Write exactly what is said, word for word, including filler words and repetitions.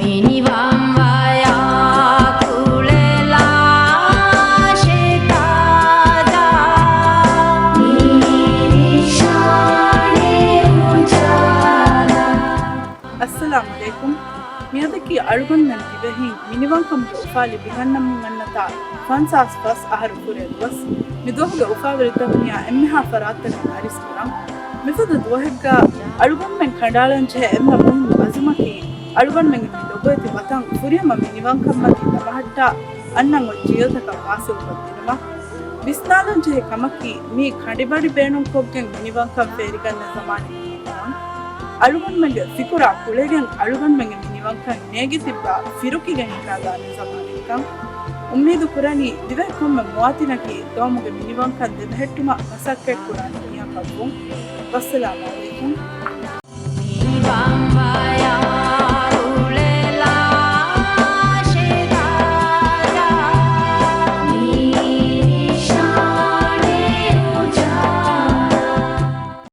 މިނިވަންވަޔާ ކުޅެލާށޭ ތާދާ، މިނިޝާނެ އުޖާލާ. އައްސަލާމު ޢަލައިކުމް. މިއަދަކީ އަޅުގަނޑުމެން ދިވެހިން މިނިވަންކަމުގެ އުފާ ލިބިގަންނަމުން އަންނަތާ ފަންސާސް ފަސް އަހަރު ފުރޭ ދުވަސް. މި ދުވަހުގެ އުފާވެރިތަކުން އެންމެހާ ފަރާތްތަކުން އަރިސް ކުރަން. މިފަދަ ދުވަހެއްގަ އަޅުގަނޑުމެން ކަނޑައަޅަން ޖެހޭ އެންމެ މުހިންމު އަޒުމަކީ، އަޅުގަނޑުމެންގެ މި ލޮބުވެތި ވަތަން ފުރިހަމަ މިނިވަންކަންމަތީ ދަމަހައްޓާ، އަންނަން އޮތް ޖީލްތަކަށް ވާސިލްކޮށްދިނުމަށް. ވިސްނާލަން ޖެހޭ ކަމަކީ، މީ ކަނޑިބަޑި ބޭނުންކޮށްގެން މިނިވަންކަން ފޭރިގަންނަ ޒަމާނެއް ނޫން. އަޅުގަނޑުމެންގެ ފިކުރާ ކުޅެގެން އަޅުގަނޑުމެންގެ މިނިވަންކަން ނޭގި ތިއްބާ ފިރުކިގެން ހިނގާލާނެ ޒަމާނެއްކަން. އުއްމީދު ކުރަނީ، ދިވެހި ކޮންމެ މުވާތިނަކީ ގައުމުގެ މިނިވަންކަން ދެބަހެއްޓުމަށް މަސައްކަތްކުރާނެ މީހަކަށްވުން. ވައްސަލާމު ޢަލައިކުމް.